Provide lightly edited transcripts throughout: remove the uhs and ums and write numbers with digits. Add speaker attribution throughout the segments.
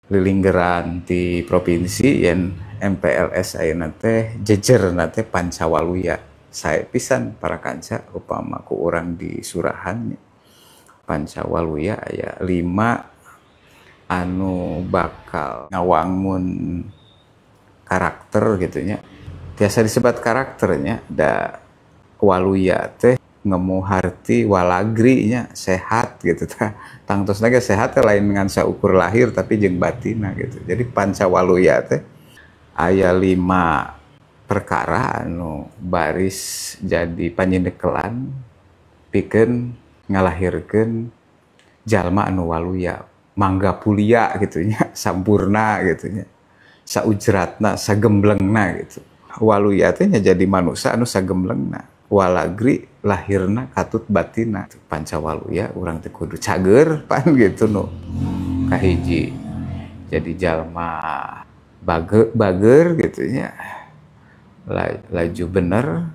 Speaker 1: Lilinggeran di provinsi yen MPLS ayeuna teh jejerna teh Pancawaluya. Sae pisan, para kanca, upama ku urang di surahan Pancawaluya aya 5 anu bakal ngawangun karakter gitu nya. Tiasa disebut karakternya da waluya teh ngemu harti walagri nya, sehat gitu tah. Tangtosna ge sehat teh lain ngan saukur lahir, tapi jeung batinna gitu. Jadi Pancawaluya teh aya 5 perkara anu baris jadi panyendekelan pikeun ngalahirkeun jalma anu waluya, mangga pulia gitu nya, sampurna gitu nya, saujratna, sagemblengna gitu. Waluya teh nya jadi manusia anu sagemblengna, walagri lahirna katut batina. Pancawaluya urang teh kudu cager pan gitu. Nu kahiji jadi jalma bager gitu nya, laju bener,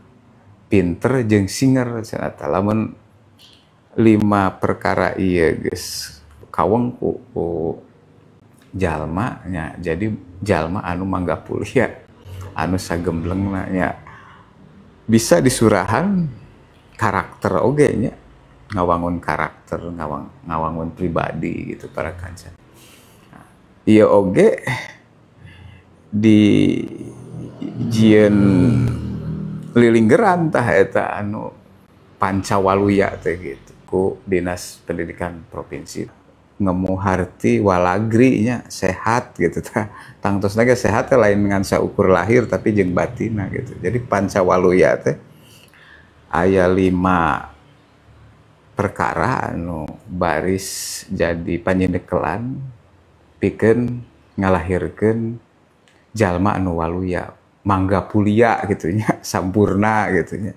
Speaker 1: pinter, jeung singer cenah. Lamun 5 perkara ieu geus kaweng ku jalma nya, jadi jalma anu mangga pulia, anu sagemblengna nya. Bisa disurahan karakter oge nya, ngawangun karakter, ngawangun pribadi gitu, para kanca. Ieu oge di jieun lilinggeran tah eta anu Pancawaluya teh gitu ku Dinas Pendidikan Provinsi. Ngemu harti walagri nya, sehat gitu tah. Tangtosna ge sehat teh lain ngan saukur lahir, tapi jeung batinna gitu. Jadi Pancawaluya teh aya 5 perkara anu baris jadi panyendekelan pikeun ngalahirkeun jalma anu waluya, mangga pulia gitu nya, sampurna gitu nya,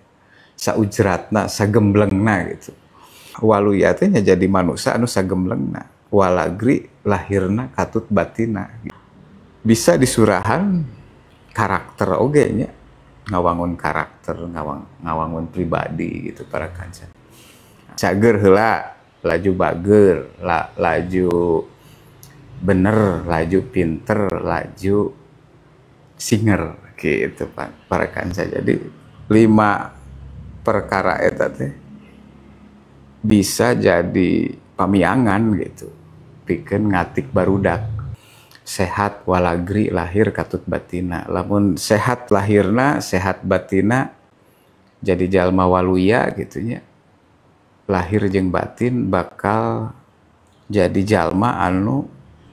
Speaker 1: saujratna, sagemblengna gitu. Waluya teh nya jadi manusia anu sagemblengna, walagri lahirna katut batina. Bisa disurahan karakter oge nya, ngawangun karakter, ngawangun pribadi gitu, para kanca. Cager heula, laju bager, laju bener, laju pinter, laju singer gitu Pak, para kanca. Jadi 5 perkara eta teh bisa jadi pamiangan gitu pikeun ngatik barudak. Sehat walagri lahir katut batina. Lamun sehat lahirna, sehat batina, jadi jalma waluya gitu nya, lahir jeung batin bakal jadi jalma anu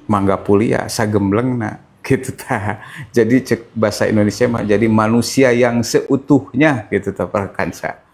Speaker 1: mangga pulia, sagemblengna gitu tah. Jadi cek bahasa Indonesia mah jadi manusia yang seutuhnya gitu tah, para kanca.